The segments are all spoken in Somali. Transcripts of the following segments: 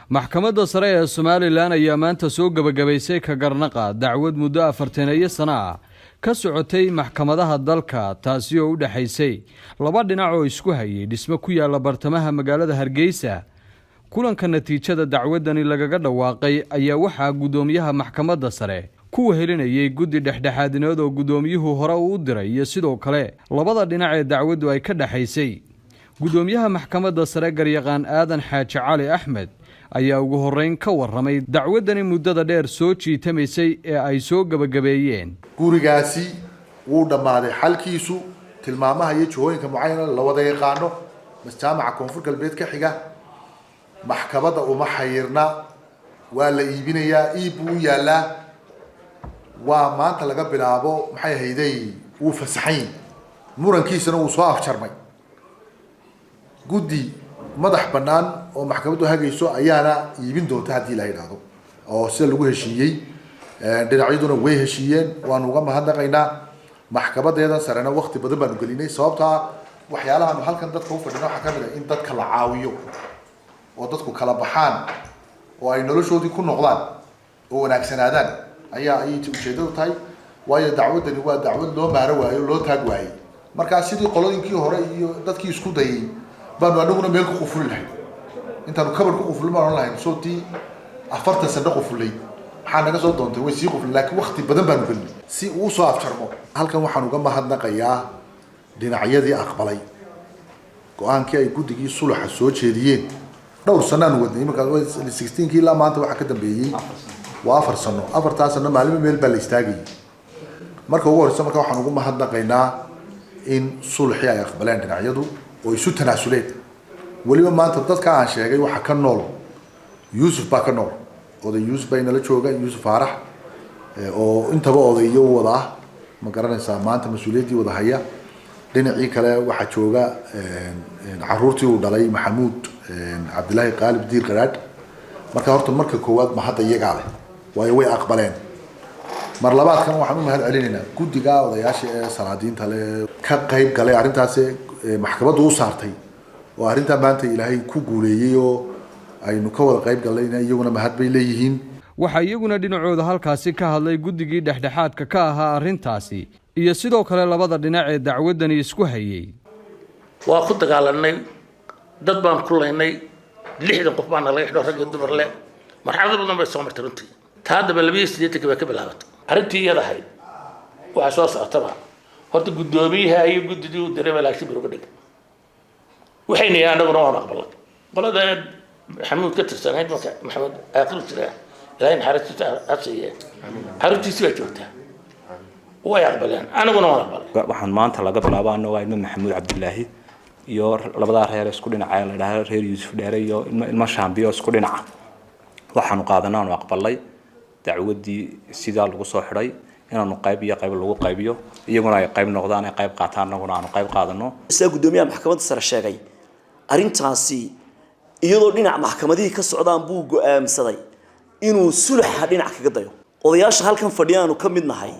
Maxkamadda Sare ee Somaliland ayaa maanta soo gebagabaysay ka garnaqa dacwad muddo 40 sano ah ka socotay maxkamadaha dalka, taasi oo u dhexaysay laba dhinac oo isku hayay dhismo ku yaala bartamaha magaalada Hargeysa. Kulanka natiijada dacwaddani lagaga dhawaaqay ayaa waxaa guddoomiyaha Maxkamadda Sare ku wehelinayay guddi dhexdhexaadinood oo guddoomiyuhu hore uu u diray iyo sidoo kale labada dhinac ee dacwaddu ay ka dhexaysay. Guddoomiyaha Maxkamadda Sare, garyaqaan Aadan Xaaji Cali Axmed, ayaa ugu horreyn ka warramay dacwaddani muddada dheer soo jiitamaysay ee ay soo gebagabeeyeen. Gurigaasi wuu dhammaaday xalkiisu. Tilmaamaha iyo jihooyinka mucayana la wada yaqaano, masjaamaca Koonfur Galbeed ka xiga, maxkamadda uma xayirna. Waa la iibinayaa, iib buu u yaalaa. Waa maanta laga bilaabo, maxay hayday, wuu fasaxan, murankiisana wuu soo afjarmay. Guddi madax bannaan oo maxkamaddu hagayso ayaana iibin doonta haddii la yidhaahdo, oo sida lagu heshiiyey. Dhinacyaduna way heshiiyeen, waanu uga mahadnaqaynaa. Maxkamadeedan sarena waqti badan baanu gelinay, sababtaa waxyaalahaanu halkan dadka ufadhino waxaa kamid ah in dadka la caawiyo oo dadku kala baxaan oo ay noloshoodii ku noqdaan oo wanaagsanaadaan ayaa ayay ujeedadu tahay. Waayo, dacwaddani waa dacwad loo maaro waayo, loo taag waayey. Markaa sidii qolooyinkii hore iyo dadkii isku dayay baanu anaguna meel ku qufuli lahayn. Intaanu kabar ku qufulin baan ohan lahayn, soo tii 40 sano qufulay maxaa naga soo doontay? Way sii qufulay, laakiin wakti badan baanu gelinay si uu soo afjarmo. Halkan waxaan uga mahadnaqayaa dhinacyadii aqbalay go-aankii ay guddigii sulaxa soo jeediyeen. Dhowr sanaanu wadnay iminka, 16-kii ilaa maanta waxaa ka dambeeyey waa 4 sano. Afartaa sano maalimo meel baa la istaagayay. Marka ugu horeysa marka waxaan ugu mahadnaqaynaa in sulxii ay aqbaleen dhinacyadu oo isu tanaasuleen. Weliba maanta dadka aan sheegay waxaa ka nool Yuusuf baa ka nool. Oday Yuusuf baa inala jooga, Yuusuf Faarax, oo intaba odayo u wada ah, ma garanaysaa, maanta mas-uuliyaddii wada haya. Dhinacii kale waxaa jooga caruurtii uu dhalay Maxamuud Cabdilaahi Qaalib Diir Qaraadh. Marka horta marka koowaad ma hadda iyagaa leh, waayo way aqbaleen. Mar labaadkan waxaan u mahad celinaynaa guddiga odayaasha ee salaadiinta le ka qayb galay arrintaasi maxkamaddu u saartay, oo arrintaa maanta Ilaahay ku guuleeyey oo aynu ka wada qayb gallayna. Iyaguna mahad bay leeyihiin. Waxaa iyaguna dhinacooda halkaasi ka hadlay guddigii dhexdhexaadka ka ahaa arrintaasi iyo sidoo kale labada dhinac ee dacwaddani isku hayay. Waa ku dagaalanay, dad baan ku laynay, 60 qof baana laga xidho, rag iyo dumar le. Marxalado badan bay soo martay runtii. Taa haddaba 82-kii bay ka bilaabatay arrintii iyada ahayd. Waxaa soo socotaba horta guddoomiyaha iyo guddidii uu diray baa laakiin bir uga dhigay. Waxayna yihiin annaguna waan aqbalay. Qolada Maxamuud ka tirsanayd, marka Maxamuud aakhir jira, Ilaahay naxariistiisa ha siiye, carruurtiisii baa joogtaa, way aqbaleen, anaguna waan aqbalay. Waxaan maanta laga bilaabo annagoo ilmo Maxamuud Cabdilaahi iyo labadaa reer isku dhinaca la idhaahdo, reer Yuusuf Dheere iyo ilmo Shaambiyo isku dhinaca, waxaanu qaadanay, aanu aqbalay dacwaddii sidaa lagu soo xidhay inaanu qayb iyo qayb lagu qaybiyo, iyaguna ay qayb noqdaan, ay qayb qaataan, annaguna aanu qayb qaadano. Sidaa guddoomiyaha Maxkamadda Sare sheegay, arrintaasi iyadoo dhinac maxkamadihii ka socdaan buu go-aamsaday inuu sulaxa dhinac kaga dayo. Odayaasha halkan fadhiyaanu ka mid nahay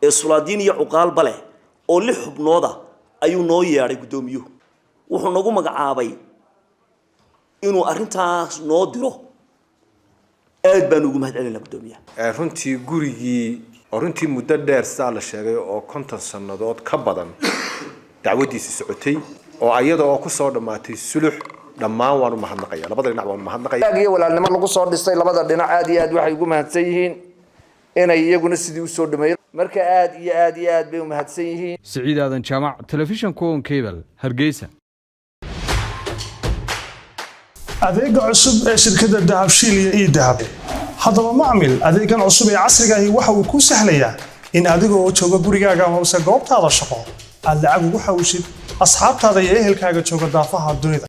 ee sulaadiin iyo cuqaalba leh oo lix xubnooda ayuu noo yeedhay guddoomiyuhu. Wuxuu nagu magacaabay inuu arrintaas noo diro. Aad baanu ugu mahad celinaa guddoomiyaha. Runtii gurigii oo runtii muddo dheer, sidaa la sheegay, oo 50 sannadood ka badan dacwaddiisi socotay, oo ayada oo kusoo dhammaatay sulux, dhammaan waan u mahadnaqaya, labada dhinac waan u mahadnaqaya. Iyo walaalnimo lagu soo dhisay labada dhinac aad iyo aad waxay ugu mahadsan yihiin inay iyaguna sidii usoo dhameeyeen. Marka aad iyo aad iyo aad bay u mahadsan yihiin. Siciid Aadan Jaamac, telefishanka Horn Cable, Hargeysa. Adeega cusub ee shirkadda Dahabshiil iyo eDahab. Haddaba macmil, adeegan cusub ee casriga ahi waxa uu kuu sahlayaa in adigoo jooga gurigaaga amase goobtaada shaqo aad lacag ugu xawishid asxaabtaada iyo ehelkaaga jooga daafaha dunida.